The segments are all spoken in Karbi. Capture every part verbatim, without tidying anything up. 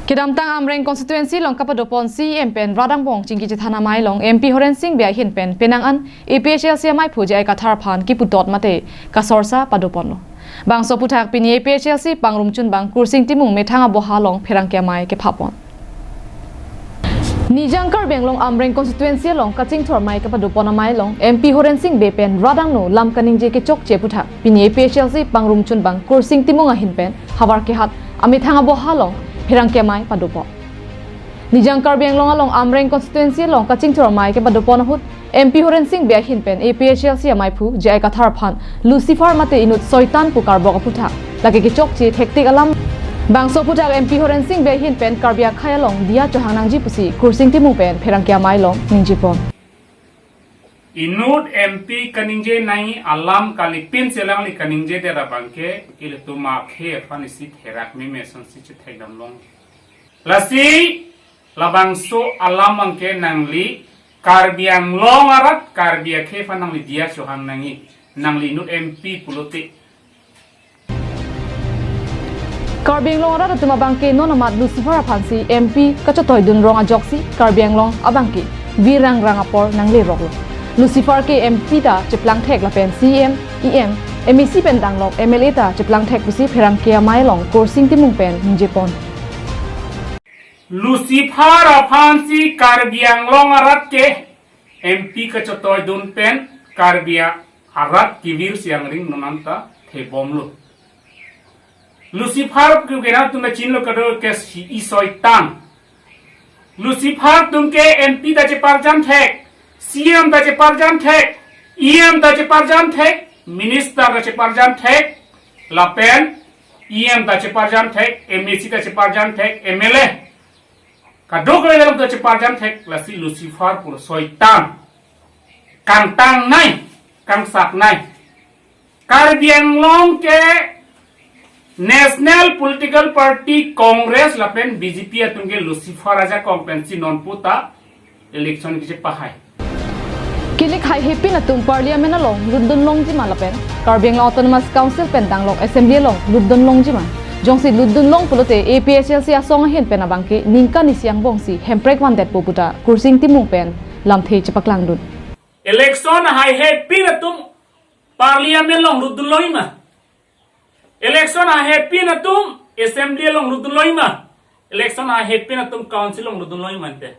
Kedamtang Amreng constituency along kapadopon C E M pen rat angbong chingki chethan amei along M P Horen Sing Bey ahin pen penang an A P H L C amei aphu J I Kathar aphan kipu dot mate kasorsa padoponlo. Bangso aphuthak pini A P H L C pangrumchunbang Kursing Timung methang aboha along pherangke amei kephapon. Nijang Karbi Anglong Amreng constituency along kachingthur amei kapadopon amei along M P Horen Sing Bey pen rat angno lam kaningje kechokche aphuthak pini A P H L C pangrumchunbang Kursing Timung ahin pen havar kehat amethang aboha along pherangke amei padopon. Nijang Karbi Anglong along Amreng constituency along kachingthur amei kepadopon ahut M P Horen Sing Bey ahin pen A P H L C amei aphu J I Kathar aphan Lucifer mate inut soitan pu karbok aphuthak lake kechokche thektik alam. Bangso aphuthak M P Horen Sing Bey ahin pen Karbi akhei along diya chohang nangji pusi Kursing Timung pen pherangke amei along ningjepon. Inut M P kaningje nangji alam kalipin si alangli kaningjedet abangke, ilitum akhei aphan isi therak meme asonsi chethekdam long. Lasi labangso alam abangke nangli Karbi Anglong arat Karbi akhei aphan nangli diya chohang nangji, nangli inut M P pulote. Karbi Anglong arat atum abangke non amat Lucifer aphansi M P kachotoi dun rong ajoksi Karbi Anglong abangke virang rang apor nangleroklo. Lucifer ke M P ta cheplang thek lapen C E M, E M, M A C pen danglok M L A ta cheplang thek pusi pherangke amei along Kursing Timung pen ningjepon. Lucifer aphansi Karbi Anglong arat ke M P kachotoi dun pen Karbi arat kevir si angring non anta thebomlo. Lucifer ke kena atum chinilo kado ke si i soitan. Lucifer atum ke M P ta cheparjan thek, C E M ta cheparjan thek, E M ta cheparjan thek, minister ta cheparjan thek, lapen E M ta cheparjan thek, M A C ta cheparjan thek, M L A kadokave alam ta cheparjan thek, lasi Lucifer pu soitan. Kangtang nai, kangsak nai. Karbi Anglong ke National Political Party Congress lapen B J P atum ke Lucifer ajakong pensi non puta election kechepahai. Kilik haihepin atum Parliament along lutdun longji ma lapen Karbi Anglong Autonomous Council pen danglok Assembly along lutdun longji ma. Jongsi lutdun long pulote A P H L C asong ahin pen abangke ningkan isi angbongsi hemprek vandetpo puta Kursing Timung pen lamthe chepaklangdun. Election haihepin atum Parliament along lutdun longji ma. Election haihepin atum Assembly along lutdun longji ma. Election haihepin atum Council along lutdun longji ma ante.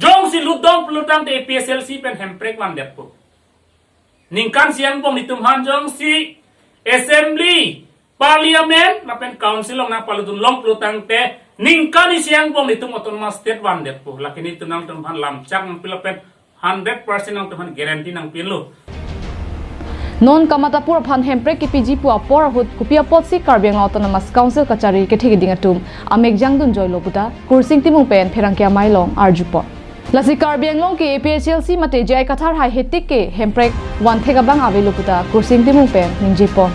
Jongsi lutdun pulotangte A P H L C pen hemprek vandetpo. Ningkan isi angbong nelitum aphan jongsi Assembly, Parliament, lapen Council along nangpalutdun long pulotangte ningkan isi angbong nelitum Autonomous State vandetpo. Lake nelitum nangtum aphan lamchak nangpi lapen hundred percent nangtum aphan guarantee nangpilo. Non Kamatapur aphan hemprek kepiji pu apor ahut kopi apotsi Karbi Anglong Autonomous Council kachari kethe keding atum amek jangdun joilo puta Kursing Timung pen pherangke amei along arjupon. Lasi Karbi Anglong ke A P H L C mate J I Kathar haihetik ke hemprek vanthek abang avelo puta Kursing Timung pen ningjepon.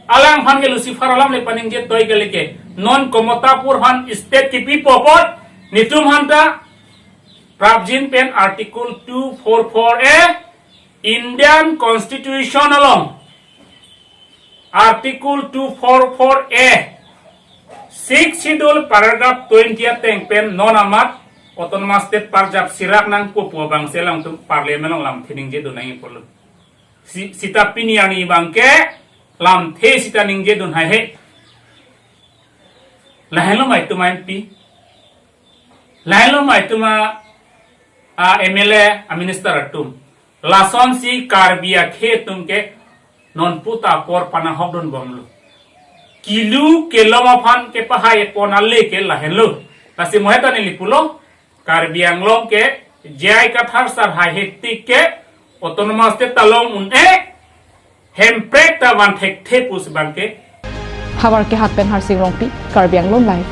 Alangphan ke Lucifer alam le paningje toi ke leke. Non Kamatapur aphan state kipipo apot nelitum aphanta prapjin pen Article two four four A Indian Constitution along Article two four four A, Sixth Schedule paragraph twenty ateng pen non amat Autonomous State parjap sirak nangpo pu abangsi alangtum Parliament along lamthe ningjedun nangji pulo. Si, sita pini arni abangke lamthe sita ningjedun haihe. Lahenlo ma itum a M P. Lahenlo ma itum a, a M L A, a minister atum. Lasonsi Karbi akhei atum ke non puta apor panahokdun bomlo. Kilu kelom aphan kepahai pon ale ke lahenlo. Lasi mo heta neli pulo, Karbi Anglong ke J I Kathar sar haihetik ke Autonomous State ta long un-e, hemprek ta van thekthe pusi abangke. Havar kehat pen Harsing Rongpi, Karbi Anglong Live.